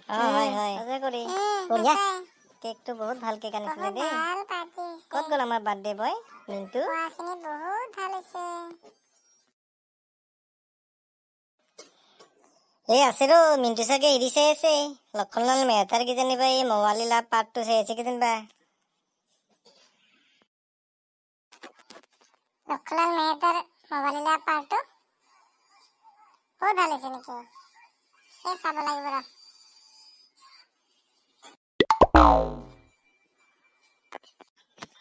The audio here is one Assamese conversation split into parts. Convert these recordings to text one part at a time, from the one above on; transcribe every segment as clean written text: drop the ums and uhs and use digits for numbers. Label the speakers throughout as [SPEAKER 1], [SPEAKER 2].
[SPEAKER 1] অ হয় হয়, সঁচা কৰি বঢ়িয়া।
[SPEAKER 2] সঁচাই।
[SPEAKER 1] কেকটো বহুত ভাল কেক আনিছিলে
[SPEAKER 2] বহুত
[SPEAKER 1] দেই।
[SPEAKER 2] ভাল পাৰ্টি হৈছে।
[SPEAKER 1] ক'ত গ'ল আমাৰ বাৰ্থডে বয় মিণ্টু?
[SPEAKER 2] খোৱাখিনি বহুত ভাল হৈছে।
[SPEAKER 1] এই আছে ৰ, মিণ্টু চাগে হেৰি চাই আছে, লক্ষণলাল মেহতাৰ কিজানিবা এই মোৱালি লাভ পাৰ্টটো চাই আছে কিজানিবা।
[SPEAKER 2] লক্ষলাল মেহতাৰ মোবাইলীলা পাৰ্টটো বহুত ভাল হৈছে নেকি? এই চাব লাগিব ৰ।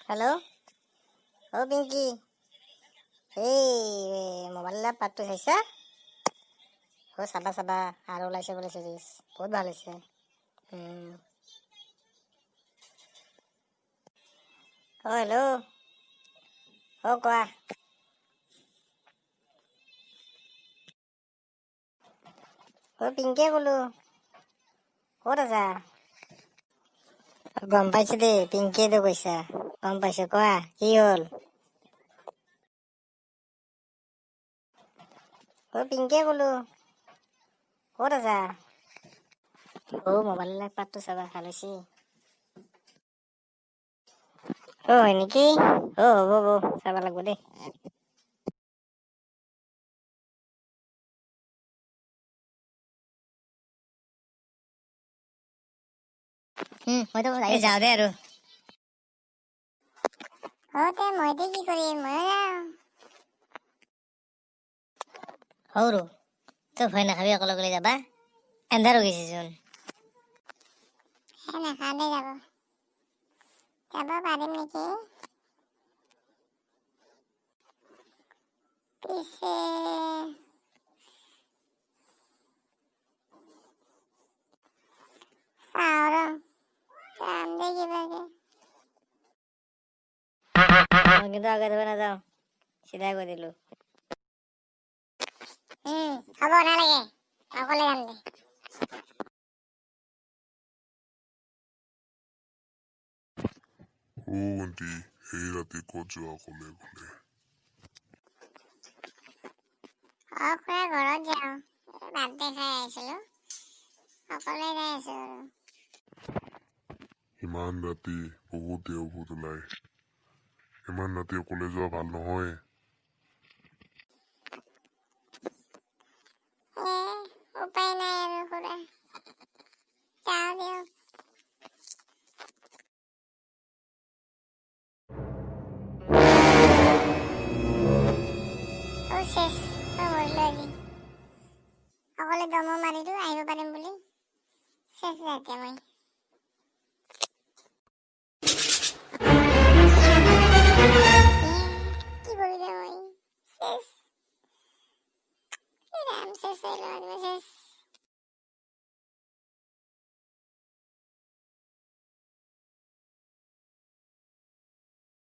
[SPEAKER 1] হেল্ল' অ পিংকি, এই মোবাইল লাভ পাৰ্টটো চাইছা? অ চাবা চাবা, আৰু ওলাইছে বোলে চিৰিজ, বহুত ভাল হৈছে। অ হেল্ল' অ কোৱা। অ পিংকিয়ে ক'লো, ক'ত আছা? গম পাইছো দেই, পিংকিয়েতো কৈছা, গম পাইছো। কোৱা কি হ'ল? অ পিংকিয়ে ক'লো, ক'ত আছা? অ মোবাইল লাইভ পাৰ্টটো চাবা, ভাল হৈছে। অ হয় নেকি? অ হ'ব হ'ব, চাব লাগিব দেই।
[SPEAKER 3] মইতো
[SPEAKER 1] এই যাওঁ দে আৰু।
[SPEAKER 2] অ তে মইতে কি কৰিম? ময়ো যাওঁ।
[SPEAKER 3] সৰু, তই ভয় নাখাবি, অকলে অকলে যাবা, এন্ধাৰ হৈ গৈছেচোন।
[SPEAKER 2] এই নাখাওঁ দে, যাব যাব পাৰিম নেকি? পিছে চাওঁ ৰ, যাম দে কিবাকে।
[SPEAKER 1] মই কিন্তু আগে যাব নাযাওঁ, চিধাই কৈ দিলো।
[SPEAKER 2] হ'ব, নালাগে, অকলে যাম দে।
[SPEAKER 4] অ ভণ্টি, এই ৰাতি ক'ত যোৱা অকলে অকলে?
[SPEAKER 2] অ খুৰা, ঘৰত যাওঁ। এই বাৰ্থডে খাই আহিছিলো, অকলে যাই আছো আৰু।
[SPEAKER 4] ইমান ৰাতি বহুত দেও ভূত ওলায়, ইমান ৰাতি অকলে যোৱা ভাল নহয়।
[SPEAKER 2] এ উপায় নাই আৰু খুৰা, যাওঁ দিয়ক। অ শেষ, মই মৰিলো আজি। অকলে দমো মাৰিলো আহিব পাৰিম বুলি, শেষ এতিয়া মই। এ, কি কৰিলো মই? শেষ, ৰাম, শেষ হৈ গ'ল মই, শেষ।